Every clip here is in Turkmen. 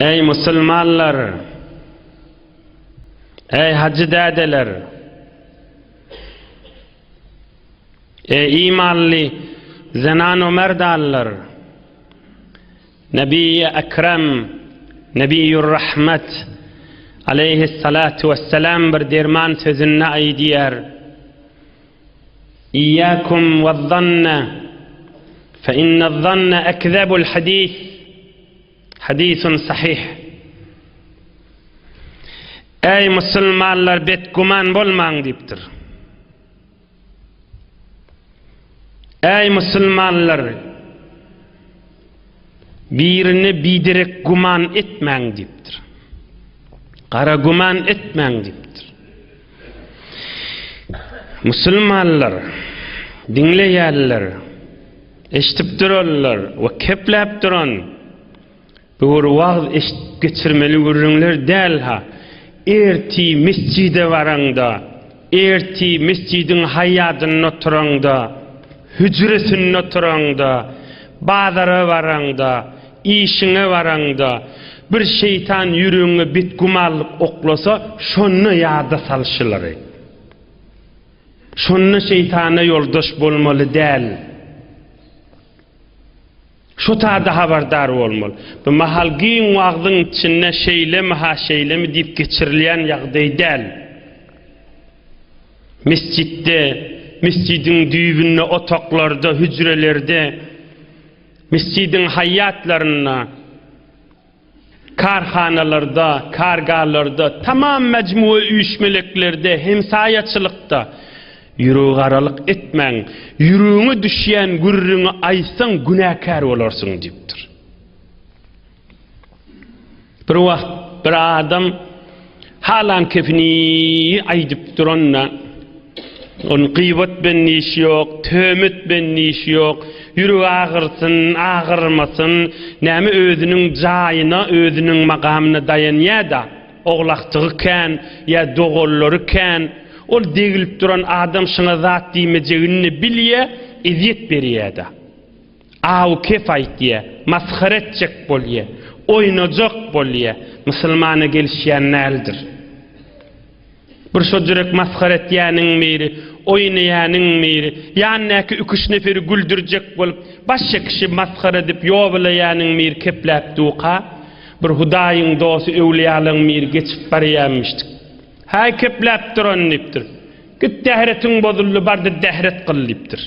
Eý musulmanlar! Eý hajy dädeler! Eý imanly zenan we merdallar! Nebi-i Ekrem, Nebiýur Rahmet aleýhissalatu wesselam bir derman sözünde aýdýar, Iýýakum wezzanne, fe innezzanne ekzebul hadis. Hadisun sahyh. Eý musulmanlar betgüman bolmaň diýipdir. Eý musulmanlar birine biderek güman etmäň diýipdir. Gara güman etmäň diýipdir. Musulmanlar diňleýärler. Eşidip duranlar we kepläp duran bu bir wagyz eşidip geçirmeli gürrüňler däl-ha. Ertir mesjide baraňda, ertir mesjidiň haýýadynda oturaňda, hüjresinde oturaňda, bazara baraňda, işiňe baraňda, bir şeýtan ýüregiňe betgümanlyk oklasa, şonda ýada sal şulary. Şonda şeýtana ýoldaş bolmaly däl. Şu tada habardar bolmaly. Bu mahal giň wagzyň içinde şeýlemi-ha şeýlemi diýip geçirilýän ýagdaý däl. Mesjitde, mesjidiň düýbünde, otaglarda, hüjrelerde, mesjidiň haýýatlarynda, Karhanalarda, kargalarda, tamam mejmue üýşmeleklerde, hemsaýaçylykda ýüregigaralyk etmäň, ýüregiňe düşýän gürrüňi aýtsaň günäkär bolarsyň diýipdir. Bir wagt bir adam halan kepini aýdyp duranda, Ony gybat bilen işi ýok, töhmet bilen işi ýok. Ýüregi agyrsyn, agyrmasyn, näme özüniň jaýyna, özüniň magamyna daýanýa-da. Oglakdygy kän, ýa doganlary kän. Ol degilip duran adam şuňa zat diýmejegini-de bilýä, ezýet berýä-de. Aw-kef aýtýa, masgara etjek bolýa, oýnajak bolýa. Musulmana gelişýän däldir. Bir şo jürek masgara etýäniň biri, oýnaýanyň biri, ýanyndaky iküç neferi güldürjek bolup, başga kişi masgara edip ýobalaýanyň biri kepläp duka, bir Hudaýyň dosty öwlüýalaryň biri geçip barýanmyşdyk. Häý kepläp duran diýipdir. Git dähretiň bozuldy bar-da dähret kyl diýipdir.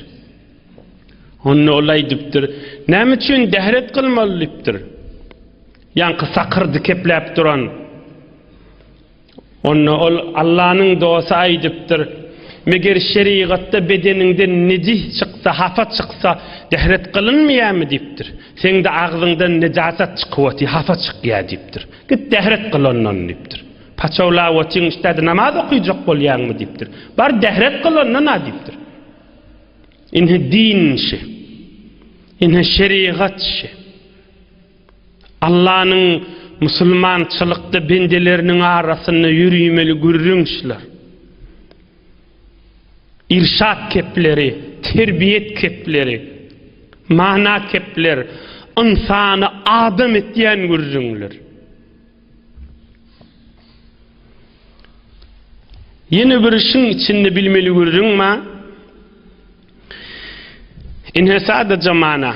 Onda ol aýdypdyr, Näme üçin dähret kylmaly diýipdir. Ýaňky sakyrdy kepläp duran. Onda ol Allanyň dosty aýdypdyr, Meger şerigatda bedeniňden nejis çyksa, hapa çyksa, dehret kylynmaýarmy diýipdir. Seň-de agzyňdan nejasat çykyp otyr, hapa çykýar diýipdir. Git dehret kyl ondan diýipdir. Paçawlap otyň, işdäde namaz okyjak bolýaňmy diýipdir. Bar dehret kyl ondan-a diýipdir. Ine din şi. Ine şerigat şi. Allanyň musulmançylykda bendeleriniň arasynda ýörimeli gürrüň şular. Irşat kepleri, terbiýet kepleri, mana kepler, ynsany adam etýän gürrüňler. Ýene bir işiň içinde bilmeli gürrüň bar. Ine sadaja mana.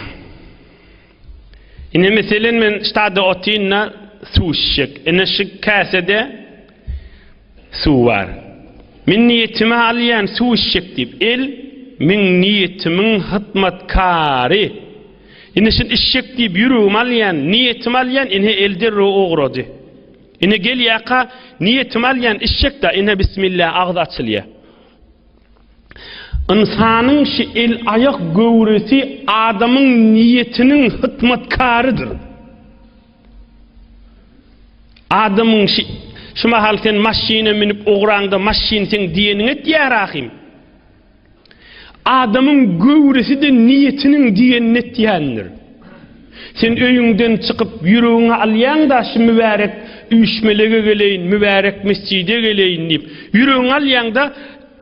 Ine meselen men ştada otynda suw içjek. Ine şu käsede suw bar. Men niýetime alýan suw içjek diýip. El meň niýetimiň hytmatkary. Ine şuny içjek diýip ýüregime alýan, niýetime alýan, ine el derrew ugrady. Ine gelýärka niýetime alýan içjek-da, ine bismillah agzy açylýar. Ynsanyň şu el-aýak göwresi adamyň niýetiniň hytmatkarydyr. Adamyň şu şu mahal sen maşyna münüp ugraňda maşyn seň diýeniňi etýär ahym. Adamyň göwresi-de niýetiniň diýenini etýändir. Sen öýüňden çykyp ýüregiňe alýaň-da şu mübärek üýşmelege geleýin, mübärek mesjide geleýin diýip, ýüregiňe alýaň-da,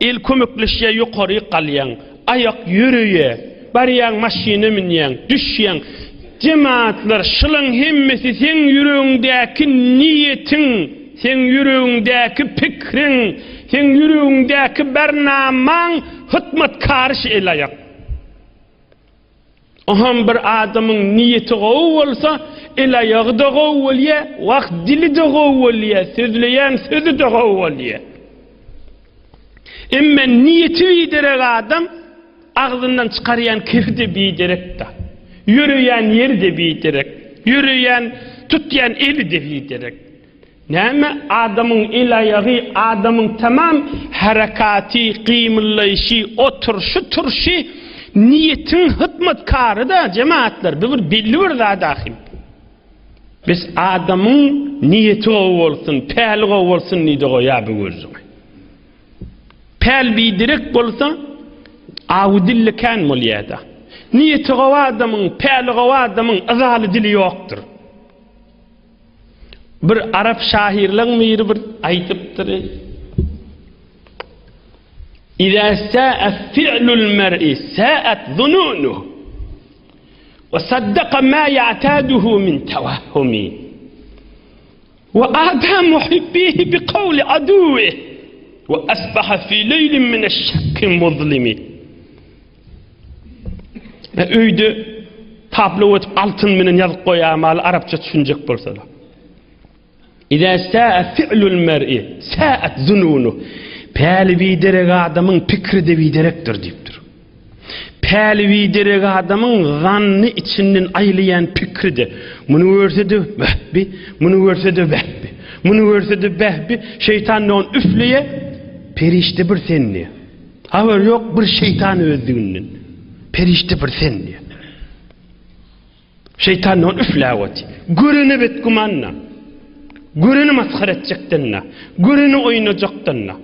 el kömekleşýär ýokaryk galýaň, aýak ýöreýär, barýaň maşyna münýäň, düşýäň. Jemaatlar, şulaň hemmesi seň ýüregiňdäki niýetiň, seň ýüregiňdäki pikriň, seň ýüregiňdäki bernamaň hytmatkary şu el-aýak. Oham bir adamyň niýeti gowy bolsa, el-aýagy-da gowy bolýa, wah, dili-de gowy bolýa, sözleýän sözi-de gowy bolýa. Emme niýeti biderek adam agzyndan çykarýan kefi-de biderek-da. Ýöreýän ýeri-de biderek. Ýöreýän, tutýan eli-de biderek. Näme adamyň el-aýagy, adamyň tamam herekaty, gymyldaýşy, oturşy-turşy niýetiň hytmatkary-da, jemagatlar, bu bir belli bir zat ahym. Biz adamyň niýeti gowy bolsun, päli gowy bolsun diýdi goýa bu gürrüňi. Päl biderek bolsa, awy dilli kän bolýa-da. Niýeti gowy adamyň, päli gowy adamyň yzaly dili ýokdur. Bir arap şahyrlaň biri bir aýdypdyr. Iza sa'a fi'lul mer'i sa'at zununuhu we saddaka ma ya'taduhu min tawahhumi we ada muhibbihi bi qawli aduwwihi we asbaha fi leýlin min eş-şekki muzlimi. Öýde tablo edip altyn bilen ýazyp goýamaly arapça düşünjek bolsalar. Iza sa'a fi'lul mer'i sa'at zununu. Päli biderek adamyň pikri-de biderekdir diýipdir. Päli biderek adamyň zanny içinden aýlaýan pikri-de muny görse-de bähbi, muny görse-de bähbi, muny görse-de bähbi, şeýtan ony üfleýär, perişde bir sen diýýär. Habar ýok bir şeýtan özlüginden. Perişde bir sen diýýär. Şeýtan ony üfläp otyr. Görene betgümanda. Göreni masgara etjekden-de. Göreni oýnajakdan-da.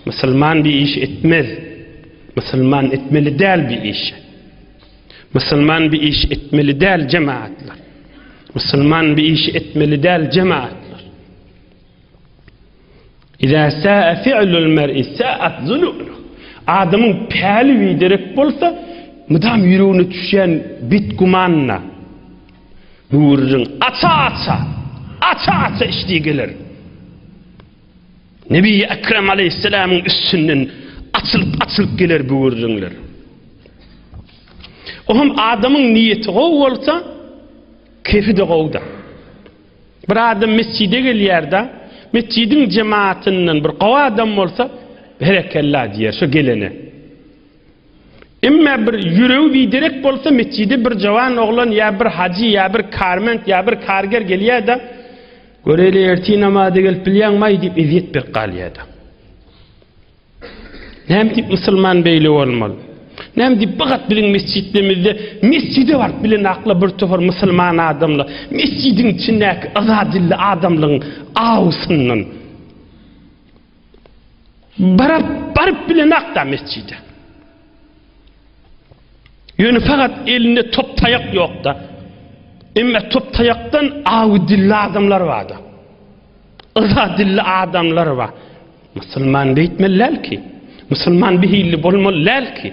Musulman bir iş etmez. Musulman etmeli däl bir işi. Musulman bir iş etmeli däl jemaatlar. Musulman bir iş etmeli däl jemaatlar. Iza sa'a fi'lul mer'i sa'at zununuh. Adamyň päli biderek bolsa, mydam ýüregine düşýän betgümanyna bu gürrüň aça-aça, aça-aça içdi geler. Nebi Ekrem aleyhisselamyň üstünden açylyp-açylyp geler bu gürrüňler. Ohm adamyň niýeti gowy bolsa, kefi-de gowy-da. Bir adam mesjide gelýär-de, mesjidiň jemaatyndan bir gowy adam bolsa, berekella diýer şo gelene. Emma bir ýüregi biderek bolsa, mesjide bir jawan oglan ýa bir hajy ýa bir karment ýa bir karger gelýär-de, Göreýli ertir namaza gelip bilýäňmi-aý diýip ezýet berip galýar-da. Näme diýip musulman beýle bolmaly? Näme diýip bu gat biziň mesjitlerimizde mesjide baryp bilen akla bir topar musulman adamlar mesjidiň içindäki yza dilli adamlaryň awusyndan baryp baryp bilen akda mesjide. Ýöne fakat elinde top taýak ýokda. Emma top taýakdan awy dilli adamlar barda. Yza dilli adamlar bar. Musulman beýtmeli däl ki. Musulman bir hilli bolmaly däl ki.